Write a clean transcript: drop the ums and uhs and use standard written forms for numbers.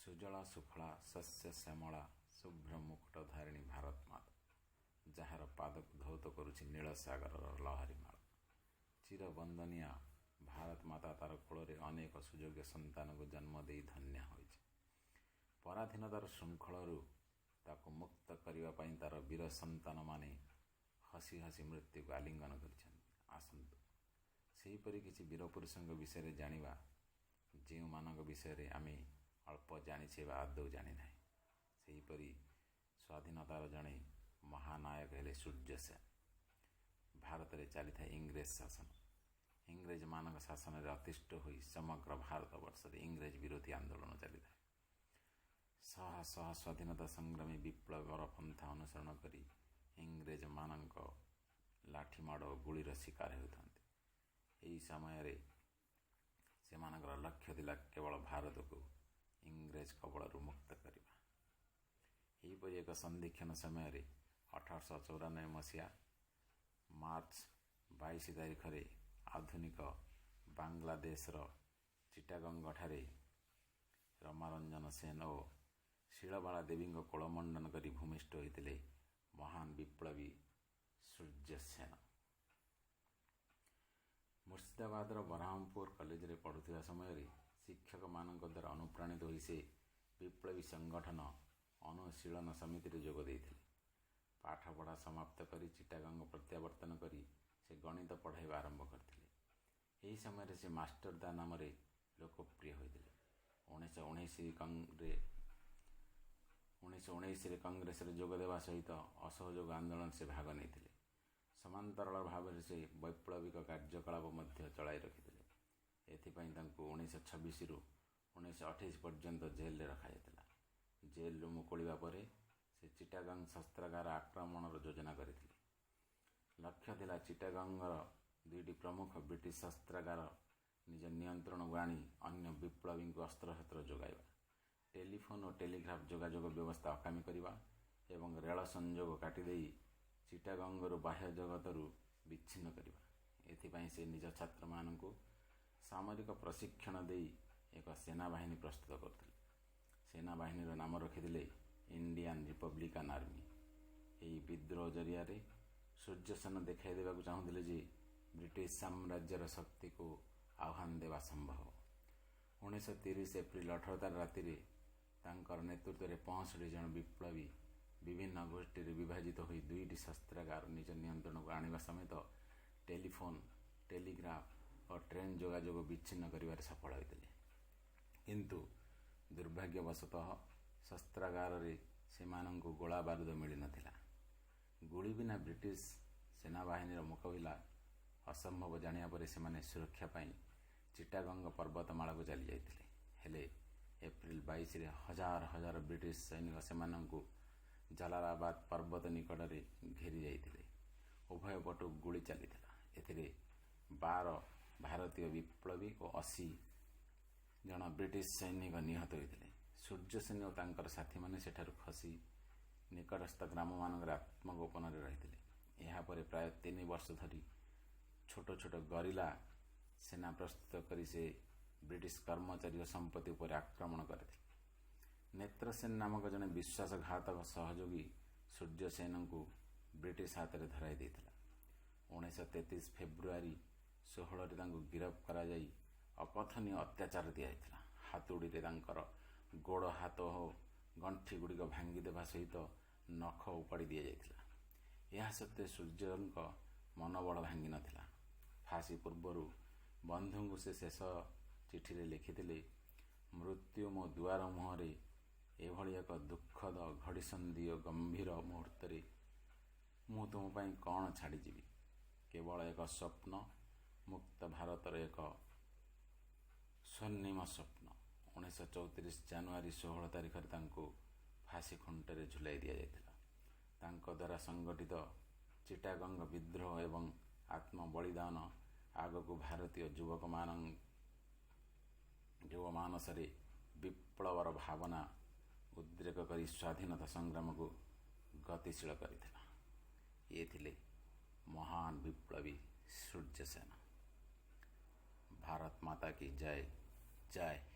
ସୁଜଳା ସୁଫଳା ଶସ୍ୟ ଶ୍ୟାମଳା ଶୁଭ୍ର ମୁକୁଟଧାରିଣୀ ଭାରତ ମାତା, ଯାହାର ପାଦକୁ ଧୌତ କରୁଛି ନୀଳ ସାଗରର ଲହରୀମାଳ। ଚିର ବନ୍ଦନୀୟା ଭାରତ ମାତା ତାର କୋଳରେ ଅନେକ ସୁଯୋଗ୍ୟ ସନ୍ତାନକୁ ଜନ୍ମ ଦେଇ ଧନ୍ୟ ହୋଇଛି। ପରାଧୀନତାର ଶୃଙ୍ଖଳରୁ ତାକୁ ମୁକ୍ତ କରିବା ପାଇଁ ତାର ବୀର ସନ୍ତାନମାନେ ହସି ହସି ମୃତ୍ୟୁକୁ ଆଲିଙ୍ଗନ କରିଛନ୍ତି। ଆସନ୍ତୁ, ସେହିପରି କିଛି ବୀରପୁରୁଷଙ୍କ ବିଷୟରେ ଜାଣିବା, ଯେଉଁମାନଙ୍କ ବିଷୟରେ ଆମେ ଅଳ୍ପ ଜାଣିଛେ ବା ଆଦୌ ଜାଣିନାହିଁ। ସେହିପରି ସ୍ୱାଧୀନତାର ଜଣେ ମହାନାୟକ ହେଲେ ସୂର୍ଯ୍ୟ ସେନ। ଭାରତରେ ଚାଲିଥାଏ ଇଂରେଜ ଶାସନ। ଇଂରେଜମାନଙ୍କ ଶାସନରେ ଅତିଷ୍ଠ ହୋଇ ସମଗ୍ର ଭାରତବର୍ଷରେ ଇଂରେଜ ବିରୋଧୀ ଆନ୍ଦୋଳନ ଚାଲିଥାଏ। ଶହ ଶହ ସ୍ୱାଧୀନତା ସଂଗ୍ରାମୀ ବିପ୍ଳବର ପନ୍ଥା ଅନୁସରଣ କରି ଇଂରେଜମାନଙ୍କ ଲାଠିମାଡ଼ ଓ ଗୁଳିର ଶିକାର ହେଉଥାନ୍ତି। ଏହି ସମୟରେ ସେମାନଙ୍କର ଲକ୍ଷ୍ୟ ଥିଲା କେବଳ ଭାରତକୁ ଇଂରେଜ କବଳରୁ ମୁକ୍ତ କରିବା। ଏହିପରି ଏକ ସନ୍ଧିକ୍ଷଣ ସମୟରେ 1894 ମସିହା ମାର୍ଚ୍ଚ 22 ତାରିଖରେ ଆଧୁନିକ ବାଂଲାଦେଶର ଚିଟାଗଙ୍ଗଠାରେ ରମାରଞ୍ଜନ ସେନ ଓ ଶୀଳବାଳା ଦେବୀଙ୍କ କୋଳମଣ୍ଡନ କରି ଭୂମିଷ୍ଠ ହୋଇଥିଲେ ମହାନ ବିପ୍ଳବୀ ସୂର୍ଯ୍ୟ ସେନ। ମୁର୍ଶିଦାବାଦର ବରହମପୁର କଲେଜରେ ପଢ଼ୁଥିବା ସମୟରେ ଶିକ୍ଷକମାନଙ୍କ ଦ୍ୱାରା ଅନୁପ୍ରାଣିତ ହୋଇ ସେ ବିପ୍ଳବୀ ସଂଗଠନ ଅନୁଶୀଳନ ସମିତିରେ ଯୋଗ ଦେଇଥିଲେ। ପାଠପଢ଼ା ସମାପ୍ତ କରି ଚିଟାଗଙ୍ଗ ପ୍ରତ୍ୟାବର୍ତ୍ତନ କରି ସେ ଗଣିତ ପଢ଼ାଇବା ଆରମ୍ଭ କରିଥିଲେ। ଏହି ସମୟରେ ସେ ମାଷ୍ଟରଦା ନାମରେ ଲୋକପ୍ରିୟ ହୋଇଥିଲେ। 1919ରେ କଂଗ୍ରେସରେ ଯୋଗ ଦେବା ସହିତ ଅସହଯୋଗ ଆନ୍ଦୋଳନରେ ସେ ଭାଗ ନେଇଥିଲେ। ସମାନ୍ତରାଳ ଭାବରେ ସେ ବୈପ୍ଳବିକ କାର୍ଯ୍ୟକଳାପ ମଧ୍ୟ ଚଳାଇ ରଖିଥିଲେ। ଏଥିପାଇଁ ତାଙ୍କୁ 1926ରୁ 1928 ପର୍ଯ୍ୟନ୍ତ ଜେଲରେ ରଖାଯାଇଥିଲା। ଜେଲରୁ ମୁକୁଳିବା ପରେ ସେ ଚିଟାଗଙ୍ଗ ଶସ୍ତ୍ରାଗାର ଆକ୍ରମଣର ଯୋଜନା କରିଥିଲେ। ଲକ୍ଷ୍ୟ ଥିଲା ଚିଟାଗଙ୍ଗର ଦୁଇଟି ପ୍ରମୁଖ ବ୍ରିଟିଶ ଶସ୍ତ୍ରାଗାର ନିଜ ନିୟନ୍ତ୍ରଣକୁ ଆଣି ଅନ୍ୟ ବିପ୍ଳବୀଙ୍କୁ ଅସ୍ତ୍ରଶସ୍ତ୍ର ଯୋଗାଇବା, ଟେଲିଫୋନ୍ ଓ ଟେଲିଗ୍ରାଫ ଯୋଗାଯୋଗ ବ୍ୟବସ୍ଥା ଅକାମୀ କରିବା ଏବଂ ରେଳ ସଂଯୋଗ କାଟିଦେଇ ଚିଟାଗଙ୍ଗରୁ ବାହ୍ୟ ଜଗତରୁ ବିଚ୍ଛିନ୍ନ କରିବା। ଏଥିପାଇଁ ସେ ନିଜ ଛାତ୍ରମାନଙ୍କୁ ସାମରିକ ପ୍ରଶିକ୍ଷଣ ଦେଇ ଏକ ସେନାବାହିନୀ ପ୍ରସ୍ତୁତ କରୁଥିଲେ। ସେନାବାହିନୀର ନାମ ରଖିଥିଲେ ଇଣ୍ଡିଆନ୍ ରିପବ୍ଲିକାନ୍ ଆର୍ମି। ଏହି ବିଦ୍ରୋହ ଜରିଆରେ ସୂର୍ଯ୍ୟସେନ ଦେଖାଇ ଦେବାକୁ ଚାହୁଁଥିଲେ ଯେ ବ୍ରିଟିଶ ସାମ୍ରାଜ୍ୟର ଶକ୍ତିକୁ ଆହ୍ୱାନ ଦେବା ସମ୍ଭବ। 1930 ଏପ୍ରିଲ 18 ତାରିଖ ରାତିରେ ତାଙ୍କର ନେତୃତ୍ୱରେ 65 ଜଣ ବିପ୍ଳବୀ ବିଭିନ୍ନ ଗୋଷ୍ଠୀରେ ବିଭାଜିତ ହୋଇ ଦୁଇଟି ଶସ୍ତ୍ରାଗାର ନିଜ ନିୟନ୍ତ୍ରଣକୁ ଆଣିବା ସମେତ ଟେଲିଫୋନ୍, ଟେଲିଗ୍ରାଫ ଓ ଟ୍ରେନ୍ ଯୋଗାଯୋଗ ବିଚ୍ଛିନ୍ନ କରିବାରେ ସଫଳ ହୋଇଥିଲେ। କିନ୍ତୁ ଦୁର୍ଭାଗ୍ୟବଶତଃ ଶସ୍ତ୍ରାଗାରରେ ସେମାନଙ୍କୁ ଗୋଳା ବାରୁଦ ମିଳିନଥିଲା। ଗୁଳି ବିନା ବ୍ରିଟିଶ ସେନାବାହିନୀର ମୁକାବିଲା ଅସମ୍ଭବ ଜାଣିବା ପରେ ସେମାନେ ସୁରକ୍ଷା ପାଇଁ ଚିଟାଗଙ୍ଗ ପର୍ବତମାଳାକୁ ଚାଲିଯାଇଥିଲେ। ହେଲେ ଏପ୍ରିଲ 22ରେ ହଜାର ହଜାର ବ୍ରିଟିଶ ସୈନିକ ସେମାନଙ୍କୁ ଜାଲାଲାବାଦ ପର୍ବତ ନିକଟରେ ଘେରି ଯାଇଥିଲେ। ଉଭୟ ପଟୁ ଗୁଳି ଚାଲିଥିଲା। ଏଥିରେ 12 ଭାରତୀୟ ବିପ୍ଳବୀ ଓ 80 ଜଣ ବ୍ରିଟିଶ ସୈନିକ ନିହତ ହୋଇଥିଲେ। ସୂର୍ଯ୍ୟସେନ ଓ ତାଙ୍କର ସାଥୀମାନେ ସେଠାରୁ ଖସି ନିକଟସ୍ଥ ଗ୍ରାମମାନଙ୍କରେ ଆତ୍ମଗୋପନରେ ରହିଥିଲେ। ଏହାପରେ ପ୍ରାୟ 3 ବର୍ଷ ଧରି ଛୋଟ ଛୋଟ ଗରିଲା ସେନା ପ୍ରସ୍ତୁତ କରି ସେ ବ୍ରିଟିଶ କର୍ମଚାରୀ ଓ ସମ୍ପତ୍ତି ଉପରେ ଆକ୍ରମଣ କରିଥିଲେ। ନେତ୍ରସେନ ନାମକ ଜଣେ ବିଶ୍ୱାସଘାତକ ସହଯୋଗୀ ସୂର୍ଯ୍ୟସେନଙ୍କୁ ବ୍ରିଟିଶ ହାତରେ ଧରାଇ ଦେଇଥିଲା। 1933 ଫେବୃଆରୀ 16ରେ ତାଙ୍କୁ ଗିରଫ କରାଯାଇ ଅକଥନୀୟ ଅତ୍ୟାଚାର ଦିଆଯାଇଥିଲା। ହାତୁଡ଼ିରେ ତାଙ୍କର ଗୋଡ଼, ହାତ ଓ ଗଣ୍ଠିଗୁଡ଼ିକ ଭାଙ୍ଗିଦେବା ସହିତ ନଖ ଉପାଡ଼ି ଦିଆଯାଇଥିଲା। ଏହା ସତ୍ତ୍ୱେ ସୂର୍ଯ୍ୟଙ୍କ ମନୋବଳ ଭାଙ୍ଗିନଥିଲା। ଫାଶୀ ପୂର୍ବରୁ ବନ୍ଧୁଙ୍କୁ ସେ ଶେଷ ଚିଠିରେ ଲେଖିଥିଲେ, "ମୃତ୍ୟୁ ମୋ ଦୁଆର ମୁହଁରେ ଏଭଳି ଏକ ଦୁଃଖଦ ଘଡ଼ିସନ୍ଧି ଓ ଗମ୍ଭୀର ମୁହୂର୍ତ୍ତରେ ମୁଁ ତୁମ ପାଇଁ କ'ଣ ଛାଡ଼ିଯିବି? କେବଳ ଏକ ସ୍ୱପ୍ନ, ମୁକ୍ତ ଭାରତର ଏକ ସ୍ୱର୍ଣ୍ଣିମ ସ୍ୱପ୍ନ।" 1934 ଜାନୁଆରୀ 16 ତାରିଖରେ ତାଙ୍କୁ ଫାଶୀ ଖୁଣ୍ଟରେ ଝୁଲାଇ ଦିଆଯାଇଥିଲା। ତାଙ୍କ ଦ୍ୱାରା ସଂଗଠିତ ଚିଟାଗଙ୍ଗ ବିଦ୍ରୋହ ଏବଂ ଆତ୍ମବଳିଦାନ ଆଗକୁ ଭାରତୀୟ ଯୁବମାନସରେ ବିପ୍ଳବର ଭାବନା ଉଦ୍ରେକ କରି ସ୍ୱାଧୀନତା ସଂଗ୍ରାମକୁ ଗତିଶୀଳ କରିଥିଲା। ଇଏ ଥିଲେ ମହାନ ବିପ୍ଳବୀ ସୂର୍ଯ୍ୟସେନ। ଭାରତ ମାତା କି ଜୟ! ଜୟ ହିନ୍ଦ।